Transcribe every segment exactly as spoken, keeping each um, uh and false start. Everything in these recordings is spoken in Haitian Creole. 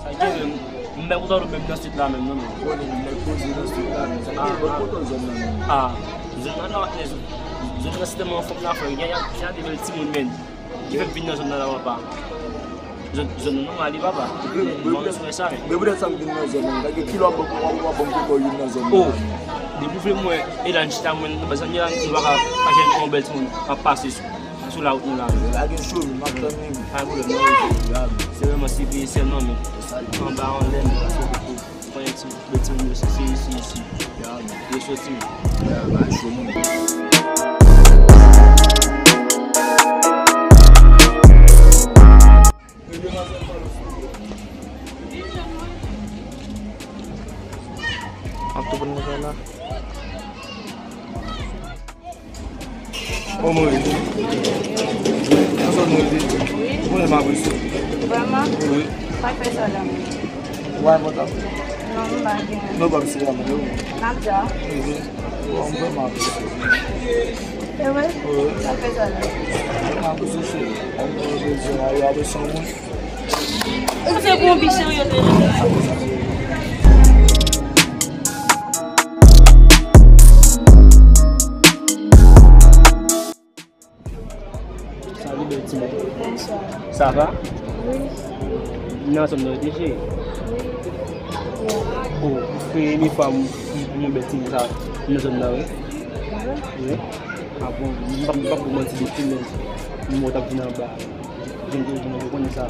Sa gen menm, m mèt ou tande menm nan street la menm non men. Bon, li mèt poze nan street la menm. Sa gen bon poto zòn nan menm. Ah, zòn nan la, zòn nan se tèlman anfòm la frè. Gen, gen, gen de bèl timoun menm. Ki fè m vin nan zòn nan la papa. Zòn, zòn nan nòmal li papa. Mwen sou sa men. Men poutèt sa m vin nan zòn nan. Sa gen kilò w ap ban m koko youn nan zòn nan. Oh, depi w vle mwen, e la n chita mwen, nou pa zanmi la, nou pa ka pa jwenn yon bèl timoun ap pase sou. Sou lawout nou la. Lage cho, m ap tann ou. Pa gen pwoblèm, non. Se vrèman sipesye non men. Anba anlè men. Ou konnen ti bèl timoun yo se isi, isi. Yo soti. Ap tou pran bagay la. Kòman w rete? Ansanm nou rete? Ou konnen m apresye w. Vrèman? Wi. Pa fè sa la. Ou pa gen pòtab? Non, m pa gen. Non, pa misye la, non. N ap di a. Wi. Bon, m vrèman apresye w. E vre? Wi. Pa fè sa la. M apresye w, cheri. Ann nou bezwen a yo apresye w mwen. Ou se pou yon fi serye te rete. Salut, bèl timoun. Bonsoir. Ça va? Oui. Nan zòn nan rete, cheri? Oui. Oh, premye fwa m, m, m wè bèl timoun sa nan zòn nan, wi. Wi. Ah bon, m pa, m pa pou manti depi, men m wè w t ap vin anba. Jen, jen, jen, ou konnen sa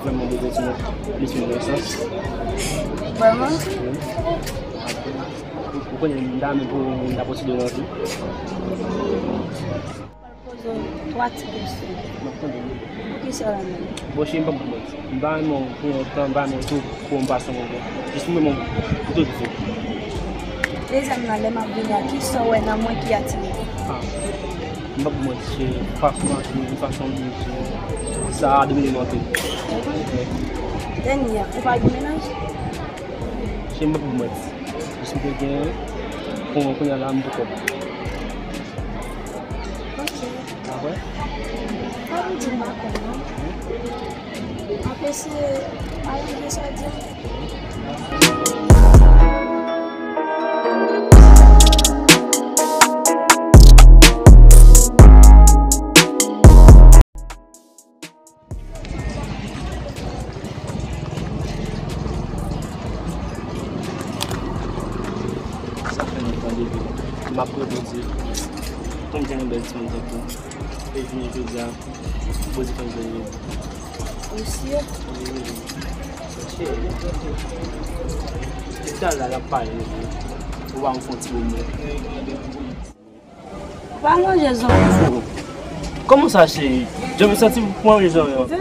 vrèman bèl timoun, li sou yon sans. Vrèman? Wi. Ou konnen m ta renmen pou m ta posede w anvi. Pral poze w twa ti kesyon. M ap tande w. Poukisa w la menm? Bon, cheri, m p ap ba w manti. M pa renmen w pou yon tan, m pa renmen w tou pou yon pasan konsa. Jis m renmen w pou tout vi. Dezyèm nan, lè m ap vini a, kisa w wè nan mwen ki atire w? Ah, m p ap ba w manti, cheri, fason w atire m, fason w vini, cheri, sa domine m anpil. Dènye a, ou pa gen mennaj? Cheri, m p ap ba w manti. Jis m te gen, konnen kounye a la m poko. Ok. Apre? Kòm di m pa konn non. Apre se aranje sa di m. Sa fè lontan depi m ap rele Bondye pou m jwenn yon bèl timoun tankou w. E jounen jodi a, Bondye fè m jwenn li. Ou si? Wi, wi, wi. Cheri, tout talè a l ap pale, wi. Ou pa m fè yon ti remèd. Pa manje zanmi. Kòman sa, cheri? Jan m santi m pou manje zanmi an.